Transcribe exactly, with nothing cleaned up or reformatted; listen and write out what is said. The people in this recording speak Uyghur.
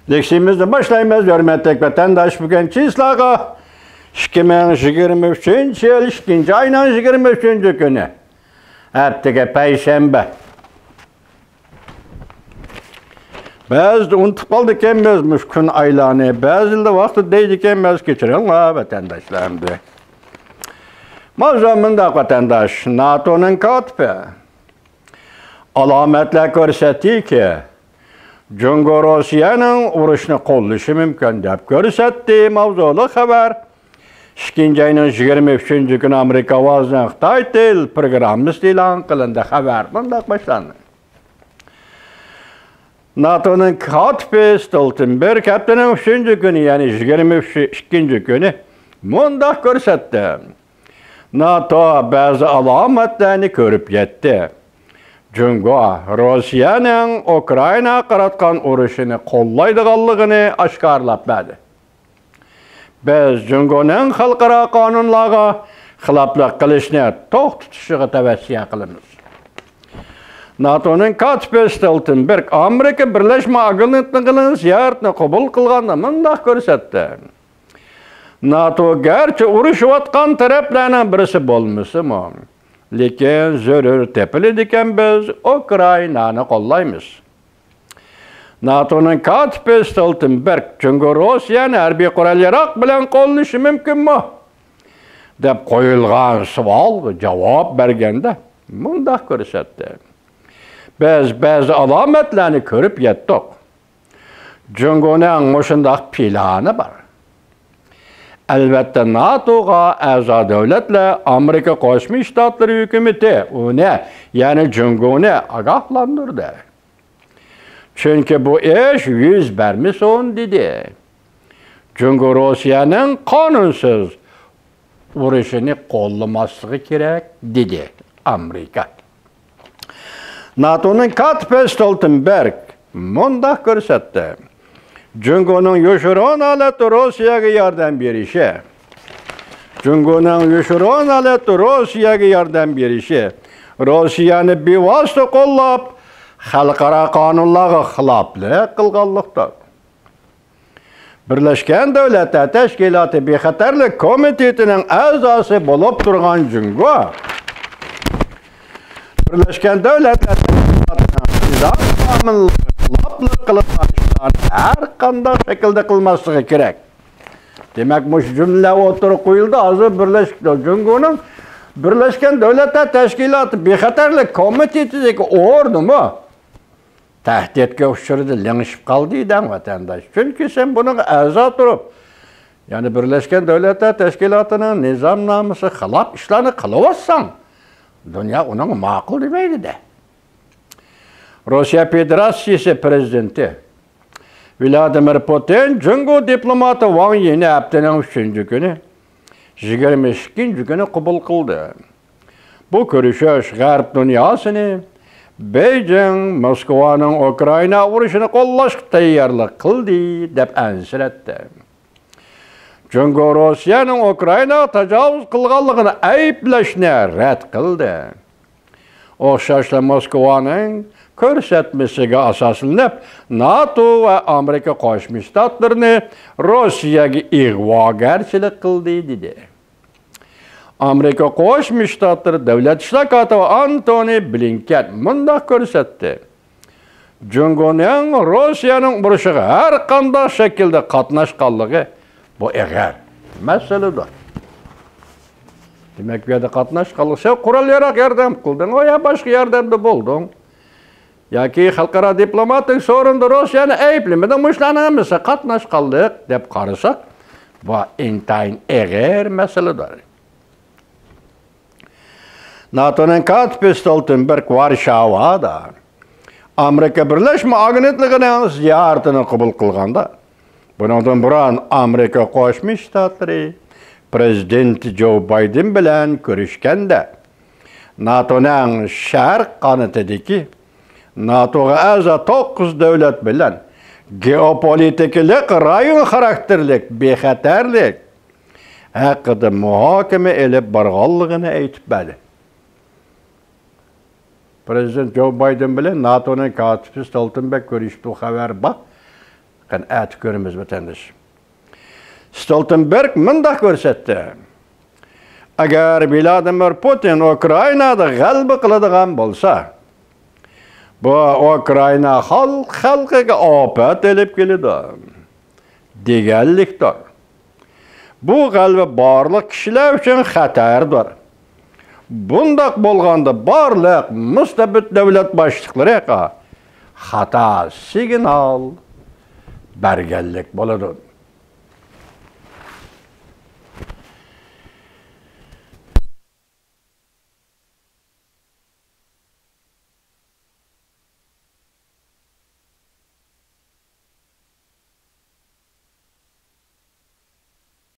لېكسىيىمىزنى باشلايمىز، ھۆرمەتلىك ۋەتەنداش. بۈگۈن چىسلاغا ئىككى مىڭ يىگىرمە ئۈچىنچى يىل ئىككىنچى ئاينىڭ يىگىرمە ئۈچىنچى كۈنى، ھەپتىگە پەيشەنبە. بەزىدە ئۇنتۇپ قالىدىكەنمىز مۇشۇ كۈن ئايلارنى، بەزىدە ۋاقتى دەيدىكەنمىز، كەچۈرۈڭلار ۋەتەنداشلار. ئەمدى ماۋزۇ مۇنداق، ۋەتەنداش. ناتونىڭ كاتىپى ئالامەتلەر كۆرسەتتىكى، جۇڭگو روسىيەنىڭ ئۇرۇشنى قوللىشى مۇمكىن دەپ كۆرسەتتى ماۋزۇلۇق خەۋەر ئىككىنچى ئاينىڭ يىگىرمە ئۈچىنچى كۈنى ئامېرىكا ئاۋازىنىڭ خىتاي تىل پروگراممىسىدا ئېلان قىلىندى. خەۋەر مۇنداق باشلاندى. ناتونىڭ كاتىپى ستولتېنبېرگ ھەپتىنىڭ ئۈچىنچى كۈنى، يەنى يىگىرمە ئىككىنچى كۈنى مۇنداق كۆرسەتتى. ناتو بەزى ئالامەتلەرنى كۆرۈپ يەتتى. جۇڭگو روسىيەنىڭ ئۇكرائىناغا قاراتقان ئۇرۇشىنى قوللايدىغانلىقىنى ئاشكارىلاپ بەردى. بىز جۇڭگونىڭ خەلقئارا قانۇنلارغا خىلاپلىق قىلىشنى توختىتىشىغا تەۋسىيە قىلىمىز. ناتونىڭ كاتىپى ستولتېنبېرگ ئامېرىكا بىرلەشمە ئاگېنتلىقىنىڭ زىيارىتىنى قوبۇل قىلغاندا مۇنداق كۆرسەتتى. ناتو گەرچە ئۇرۇشۇۋاتقان تەرەپلەرنىڭ بىرسى بولمىسىمۇ، لېكىن زۆرۈر تېپىلىدىكەن بىز ئۇكرائىنانى قوللايمىز. ناتونىڭ كاتىپى ستولتېنبېرگ جۇڭگو روسىيەنى ھەربىي قورال-ياراغ بىلەن قوللىشى مۇمكىنمۇ؟ دەپ قويۇلغان سوئالغا جاۋاب بەرگەندە مۇنداق كۆرسەتتى. بىز بەزى ئالامەتلەرنى كۆرۈپ يەتتۇق. جۇڭگونىڭ مۇشۇنداق پىلانى بار. ئەلۋەتتە، ناتوغا ئەزا دۆلەتلەر ئامېرىكا قوشما شتاتلىرى ھۆكۈمىتى ئۇنى، يەنى جۇڭگونى ئاگاھلاندۇردى. چۈنكى بۇ ئىش يۈز بەرمىسۇن، دېدى. جۇڭگو روسىيەنىڭ قانۇنسىز ئۇرۇشىنى قوللىماسلىقى كېرەك، دېدى ئامېرىكا. ناتونىڭ كاتىپى ستولتېنبېرگ مۇنداق كۆرسەتتى. جۇڭگونىڭ يوشۇرۇن ھالەتتە روسىيەگە ياردەم بېرىشى، جۇڭگونىڭ يوشۇرۇن ھالەتتە روسىيەگە ياردەم بېرىشى، روسىيەنى بىۋاسىتە قوللاپ، خەلقئارا قانۇنلارغا خىلاپلىق قىلغانلىقتۇر. بىرلەشكەن دۆلەتلەر تەشكىلاتى بىخەتەرلىك كومىتېتىنىڭ ئەزاسى بولۇپ تۇرغان جۇڭگو، بىرلەشكەن دۆلەتلەر تەشكىلاتىنىڭ نىزام قانۇنلىرىغا خىلاپلىق قىلىدىغان ئىشلارنى ھەر قانداق شەكىلدە قىلماسلىقى كېرەك. دېمەك، مۇشۇ جۈملىلەر ئوتتۇرىغا قويۇلدى. ھازىر بىرلەش-، جۇڭگونىڭ بىرلەشكەن دۆلەتلەر تەشكىلاتى بىخەتەرلىك كومىتېتىدىكى ئورنىمۇ تەھدىتكە ئۇچرىدى، لىڭشىپ قالدى دەڭ، ۋەتەنداش. چۈنكى سەن بۇنىڭغا ئەزا تۇرۇپ، يەنى بىرلەشكەن دۆلەتلەر تەشكىلاتىنىڭ نىزامنامىسى خىلاپ ئىشلارنى قىلىۋاتساڭ، دۇنيا ئۇنىڭغا ماقۇل دېمەيدۇ-دە. روسىيە فېدېراتسىيىسى پىرېزىدېنتى ۋلادىمىر پۇتىن جۇڭگو دىپلوماتى ۋاڭ يىنى ھەپتىنىڭ ئۈچىنچى كۈنى، يىگىرمە ئىككىنچى كۈنى قوبۇل قىلدى. بۇ كۆرۈشۈش غەرب دۇنياسىنى بېيجىڭ موسكۋانىڭ ئۇكرائىنا ئۇرۇشىنى قوللاشقا تەييارلىق قىلدى، دەپ ئەنسىرەتتى. جۇڭگو روسىيەنىڭ ئۇكرائىناغا تاجاۋۇز قىلغانلىقىنى ئەيىبلەشنى رەت قىلدى. ئوخشاشلا موسكۋانىڭ كۆرسەتمىسىگە ئاساسلىنىپ، ناتو ۋە ئامېرىكا قوشما شتاتلىرىنى روسىيەگە ئىغۋاگەرچىلىك قىلدى، دېدى. ئامېرىكا قوشما شتاتلىرى دۆلەت ئىشلار كاتىپى ئانتونى بلىنكېن مۇنداق كۆرسەتتى. جۇڭگونىڭ روسىيەنىڭ ئۇرۇشىغا ھەر قانداق شەكىلدە قاتناشقانلىقى بۇ ئېغىر مەسىلىدۇر. دېمەك، بۇ يەردە قاتناشقانلىق، سەن قورال ياراغ ياردەم قىلدىڭ، ئۇ يا باشقا ياردەمدە بولدۇڭ، ياكى خەلقئارا دىپلوماتىك سورۇندا روسىيەنى ئەيىبلىمىدىڭ، مۇشۇلارنىڭ ھەممىسى قاتناشقانلىق دەپ قارىساق، بۇ ئىنتايىن ئېغىر مەسىلىدۇر. ناتونىڭ كاتىپى ستولتېنبېرگ ۋارشاۋادا ئامېرىكا بىرلەشمە ئاگېنتلىقىنىڭ زىيارىتىنى قوبۇل قىلغاندا، بۇنىڭدىن بۇرۇن ئامېرىكا قوشما شتاتلىرى پىرېزىدېنتى جو بايدېن بىلەن كۆرۈشكەندە، ناتونىڭ شەرق قانىتىدىكى ناتوغا ئەزا توققۇز دۆلەت بىلەن گېئوپولىتىكىلىق رايون خاراكتېرلىك بىخەتەرلىك ھەققىدە مۇھاكىمە ئېلىپ بارغانلىقىنى ئېيتىپ بەردى. پىرېزىدېنت جو بايدېن بىلەن ناتونىڭ كاتىپى ستولتېنبېرگ كۆرۈشۈپتۇ، خەۋەر بار. قېنى، ئەتە كۆرىمىز، ۋەتەنداش. ستولتېنبېرگ مۇنداق كۆرسەتتى: ئەگەر ۋلادىمىر پۇتىن ئۇكرائىنادا غەلىبە قىلىدىغان بولسا، بۇ ئۇكرائىنا خەلق-، خەلقىگە ئاپەت ئېلىپ كېلىدۇ دېگەنلىكتۇر. بۇ غەلىبە بارلىق كىشىلەر ئۈچۈن خەتەردۇر. بۇنداق بولغاندا بارلىق مۇستەبىت دۆلەت باشلىقلىرىغا خاتا سىگنال بەرگەنلىك بولىدۇ.